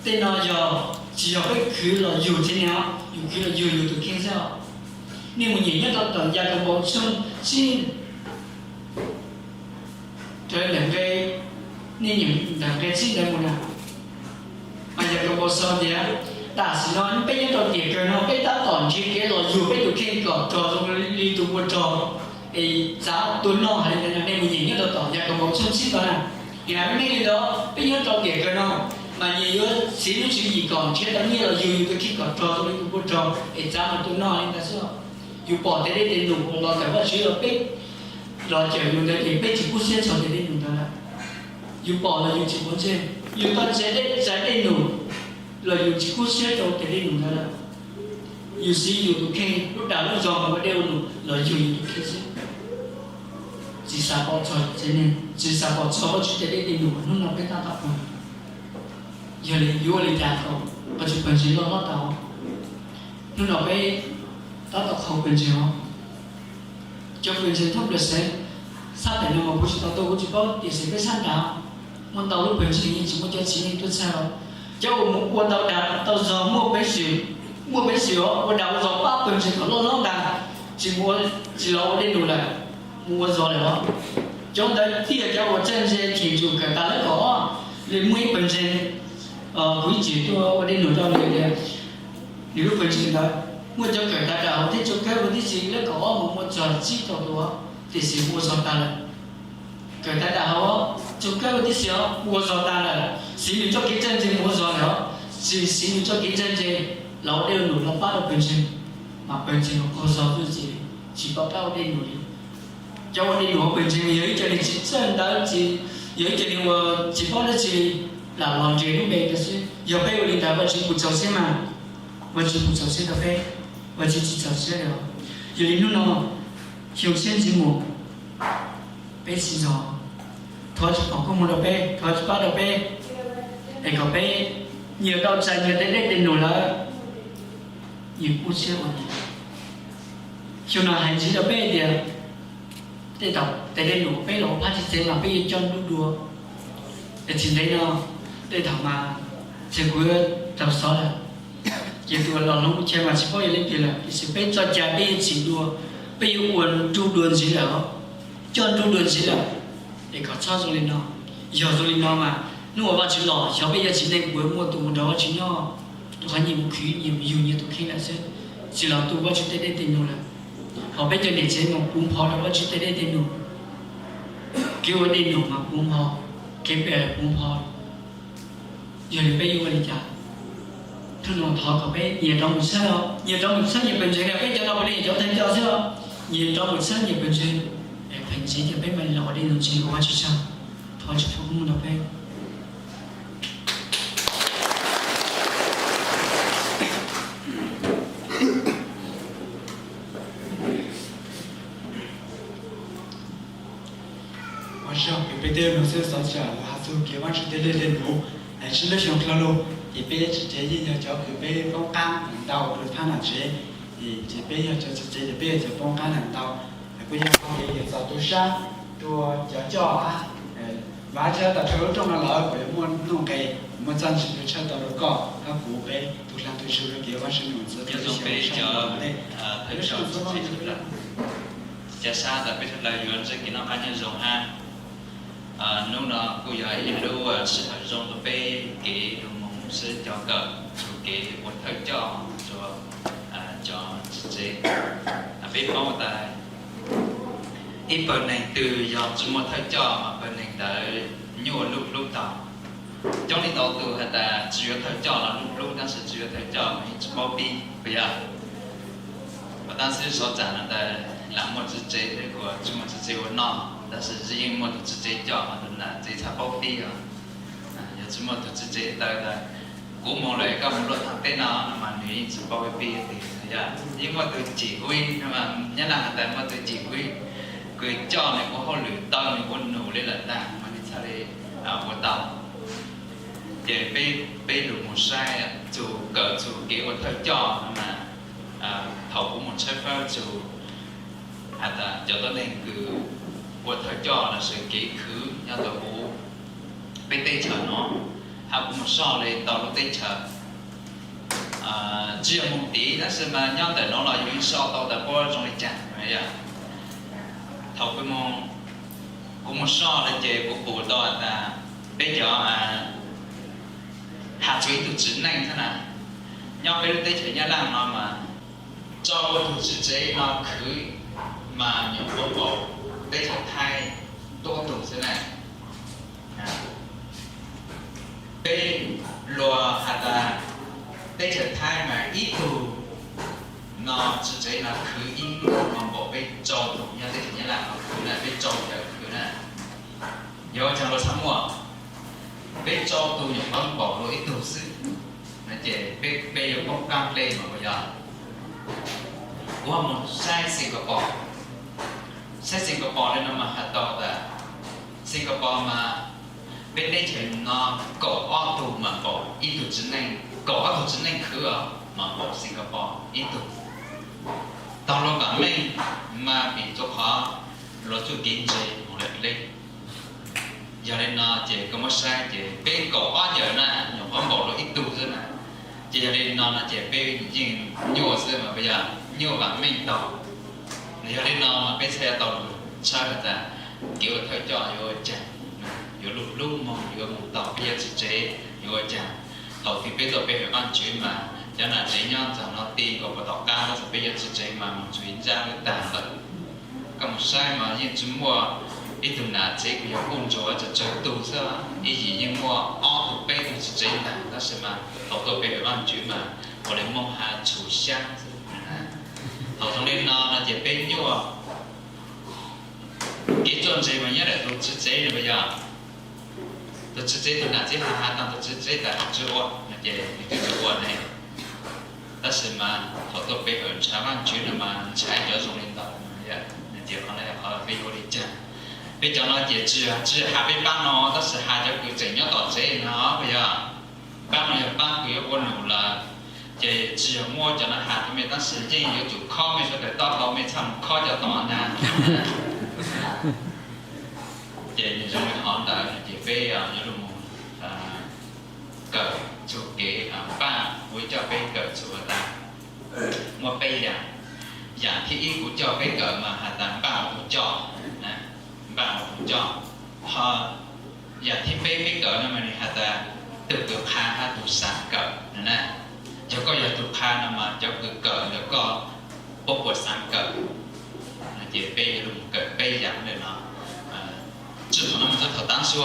Tej no yog tsis yog peb khwv los yug thiab ne, yus khwv los yug yus tus kheej xwb os. Nej mus nyeem nyob rau tom Yakaunpaus tshooj tsib, raws ntawm nqe, nej nyeem ntawm nqe tsib ntawd mus na. Mas Yakaunpaus sau tias, tam sim no peb nyob rau tiam kawg no peb tab tom nrhiav kev los yug peb tus kheej kom rog zoo li tus ua rog es txav tuaj noj hais li ntawd no. Nej mus nyeem nyob rau tom Yakaunpaus tshooj tsib ntawd na. Nyias peb meej li ntawd, peb nyob rau tiam kawg no mas nyias yuav siv lub tswv yim kom nrhiav tau nyiaj los yug yus tus kheej kom rog zoo li tus ua rog es txav mus tuaj noj li ntawd xwb. Yus pom tes dej tes num uas los ntawm Vajtswv los peb los cawm yus ntawd ces peb tsis kub siab rau tes dej num ntawd lawm. Yus pom los yus tsis quav ntsej, yus tau tsav dej tsav dej num los yus tsis kub siab rau tes dej num ntawd lawm. Yus siv yus tus kheej lub dag lub zog mus ua dej ua num los yug yus tus kheej xwb. Tsis xav pom txog, tsis xav pom txog Vajtswv tes dej tes num uas hnub no peb tab tom ua. Yog li yuav ua li cas kom Vajtswv pawg ntseeg loj hlob tau? Hnub no peb tab tom qhau pawg ntseeg os. Cov pawg ntseeg thoob plaws xeev, sab pem no mas kuv tsis tau tuaj kuv tsis paub, tiam sis peb sab nrad muaj ntau lub pawg ntseeg yeej tsis muaj cov txiv neej tuaj txhawb os. Cov uas mus ua ntau dag tau zog muaj peev xwm, muaj peev xwm os, ua dag ua zog pab pawg ntseeg kom loj hlob ntag, tsis mus, tsis los ua dej num lawm, mus ua zog lawm os. Cov ntawd thiaj yog cov uas txawj ntse cheem tsum kawm tas lawv kaum ob li muaj ib pawg ntseeg, kuv ib txwm tuaj ua dej num rau nws tias, nws lub pawg ntseeg ntawd muaj cov kawm tas dam hauv thiab tsaus kawg ua tib si, lawv kaum ob mus muaj txog tsib rau tus, tiam sis ua zog tas lawm. Kawm tas dam hauv, tsaus kawg ua tib si os, ua zog tas lawm, siv nws txoj kev txawj ntse mus ua zog lawm os, tsis siv nws txoj kev txawj ntse los ua dej ua num los pab rau pawg ntseeg, mas pawg ntseeg los qaug zog zuj zus, tsis pom qab ua dej num li. Cov ua dej num hauv pawg ntseeg yog ib co neeg tsis txawj ntawv, yog ib co neeg uas tsis paub dab tsi, lam los nres lub npe ntawd xwb. Yog peb ua li ntawd Vajtswv puas txaus siab mas? Vajtswv puas txaus siab rau peb? Vajtswv tsis txaus siab li os. Yog li hnub no, xyoo tshiab ntxiv mus, peb sib zog, thov Vajtswv foom koob hmoov rau peb, thov Vajtswv pab rau peb, es kom peb nyias tau txais nyias tes dej tes num lawm, nyias kub siab ua nyias. Xyoo no hais ntxiv rau peb tias, tej thaum tes dej num peb los ua phab txhib txhev mas peb yuav coj nruj dua. Es tsis ntev no, tej thaum mas txij kuv yuav raug xov lawm, ces tus uas los hloov kuv chaw mas tsis paub yog leej twg lawm, tiam sis peb txoj cai peb yuav tsim dua, peb yuav ua nruj dua ntxiv lawm, coj nruj dua ntxiv lawm, es kom txhob zoo li no. Yog zoo li no mas hnub uas Vajtswv los xyov peb yog txiv neej puas muaj tus mus nrog Vajtswv nyob, rau qhov nyias mus khwv nyias mus yug nyias tus kheej lawm xwb, tsis los tu Vajtswv tej dej tej num lawm. Ho peb cov niam tsev mas puv npo rau Vajtswv tej dej tej num, kev ua dej num mas puv npo, kev pe puv npo. Yog li peb yuav ua li cas? Hnub no thov kom peb nyias rov mus txhawb, nyias rov mus txhawb nyias pawg ntseeg, peb cov no puav leej yog cov thawj coj xwb, nyias rov mus txhawb nyias pawg ntseeg, es pheej ntxiv tias peb mam li los ua dej num ntseeg ua Vajtswv tsaug. Thov Vajtswv foom koob hmoov rau peb. Ua tsaug kwv Peb Tej Nus xwb xov xwm los hais txog kev Vajtswv tej dej tej num, hais txog lub xyoo dlhau los ces peb txiv tsev yeej yog cov uas peb poob qab ntau rau phab nom tsev, ces peb yog cov txiv tsev ces peb yog cov poob qab ntau. Kuj yog hais tias txaus tu siab rau cov coj, vam thiab tas rau lub rooj no lawm kom yuav muaj nuj nqes, muaj txoj ntsim rau tshawj tau rau koj thiab kuv peb tu hla tu su rau kev Vajtswv num ntxiv rau lub xyoo dlhau los ntej. Lub sij hawm txhua tus, cas sab tas peb sawv daws yuav ntsib kev noj qab nyob zoo hab. Hnub no kuj yog ib lub sij hawm zoo rau peb kev lug moog sib coj kawm txug kev ua thawj coj rua cov txiv tsev. Peb paub tas ib pawg neeg twg yog tsi muaj thawj coj mas pawg neeg ntawd nyuaj lub hlub tau. Coob leej ntau tug has tas tsi yuav thawj coj los lub hlub, tab sis tsi yuav thawj coj mas yeej tsi paub pib, puas yog? Tab sis sov tsam no tas lam muaj txiv tsev thiab kuas tsi muaj txiv tsev ua noj, tab sis yeej muaj tug txiv tsev coj mas tug nam tsev txhaj paub pib os. Yog tsi muaj tug txiv tsev taw tas kuv moog lawm koj moog luaj thaaj teb no no mas nwg yeej tsi paub pib tiag. Yog yeej muaj tug cim huv, nyob na has tas muaj tug cim huv, kws coj nwg ua hauj lwm, taw nwg ua num le lawm ntag mas nwg txhaj le ua tau. Ces peb lug moog saib txug kawm txug kev ua thawj coj no mas, thaum kuv moog tshawb fawb txug has tas cov tuab neeg kws ua thawj coj lossis kev khwv nyob rau huv peb teb chaws no, Kuv mus soj li tau lub teb chaws, tsis yog mus tiv tab sis mas nyob ntawm no los yus yeej soj tau tas puab zoo li cas. Thaum kuv mus soj li ces kuv pum tau tas peb cov has txug ib tug txiv neej xwb na, nyob peb lub teb chaws Nyab Laj no mas rau tug txiv tsev no khwv mas nyuam qhuav npaum teb chaws Thaib tuab tug xwb na. Peb luag has tas teb chaws Thaib mas ib tug no txiv tsev no khwv ib hnub mas npaum peb rau tug nyob teb chaws Nyab Laj no khwv na, peb rau yawm khwv na. Yog ua caag luag txhaj muaj, peb rau tug nyuam qhuav npaum luag ib tug xwb, no ces peb yuav poob qaab dlej mas puas yog? Kuv ho mus saib Singapore, saib Singapore li no mas has tau tas Singapore mas peb teb chaws no kaum ob tug mas npaum ib tug txiv neej, kaum ob tug txiv neej khwv os mas npaum Singapore ib tug. Tog luag vam meej mas vim rua qhov luag txuj kev ntse moog lawm dleb. Yog li no ces koj muab saib ces peb kaum ob yawm na nyuam qhuav npaum luag ib tug xwb na. Ces yog li no no ces peb yeej nyuaj xwb mas puas yog? Nyuaj vam meej tau. Yog li no mas peb txhaj yuav tau lug tshawb has tas kev ua thawj coj yuav ua caag, yuav lug hlub moog, yuav moog tau peb yuav txiv tsev yuav ua caag. Thaum twg peb tuaj pe hawm Vaajtswv mas cov nam tsev nyob ntawm no ti nkaus puag tom qab, tab sis peb yuav txiv tsev mas moog txug ib ntsab lub tag lawm. Koj mus saib mas yeej tsis muaj ib tug nam tsev kws yog puj ntsuag tsawg tsawg tug xwb, ib yim yeej muaj ob tug peb tug txiv tsev ntag, tab sis mas thaum tuaj pe hawm Vaajtswv mas ua li moog has txhum xyaab xwb. Thaum zoo li no no ces peb nyuaj. Kev txuj ntse mas nyob ntawm tug txiv tsev no puas yog? Tug txiv tsev tug nam tsev has has tau tug txiv tsev tas tsi ua no ces nws twb tsi ua ne. Tab sis mas thaum tuaj pe hawm ntshaw Vaajtswv no mas ntshai cov zoo li ntawd, no ces qhov no yog qhov peb yuav ua li caag. Peb cov no ces tsi, tsi has peb paab no, tab sis has cov kws tseem nyob tom tsev no puas yog? Paab no yog paab kws yuav ua num lawm, ces tsi yog muab cov no has rua mej, tab sis yeej yuav tsum khob mej suav daws taub hau, mej txhaj mus khob cov tod na. Ces nws zoo li hov ntawd ces peb yuav lug moog kawm txug kev npaaj, kuv coj peb kawm txug has tas muaj peb yaam. Yaam thib ib kuv coj peb kawm mas has tas npaaj ua tug coj, npaaj ua tug coj. Ho yaam thib peb peb kawm no mas nws has tas tug kws qha hab tug xaav kawm no na. Yog koj yog tug qha no mas cov kws kawm ntawm koj puab puas xaav kawm. Ces peb yuav lug kawm peb yaam ntawm no. Tsi thaum no mas txug thaum tav su.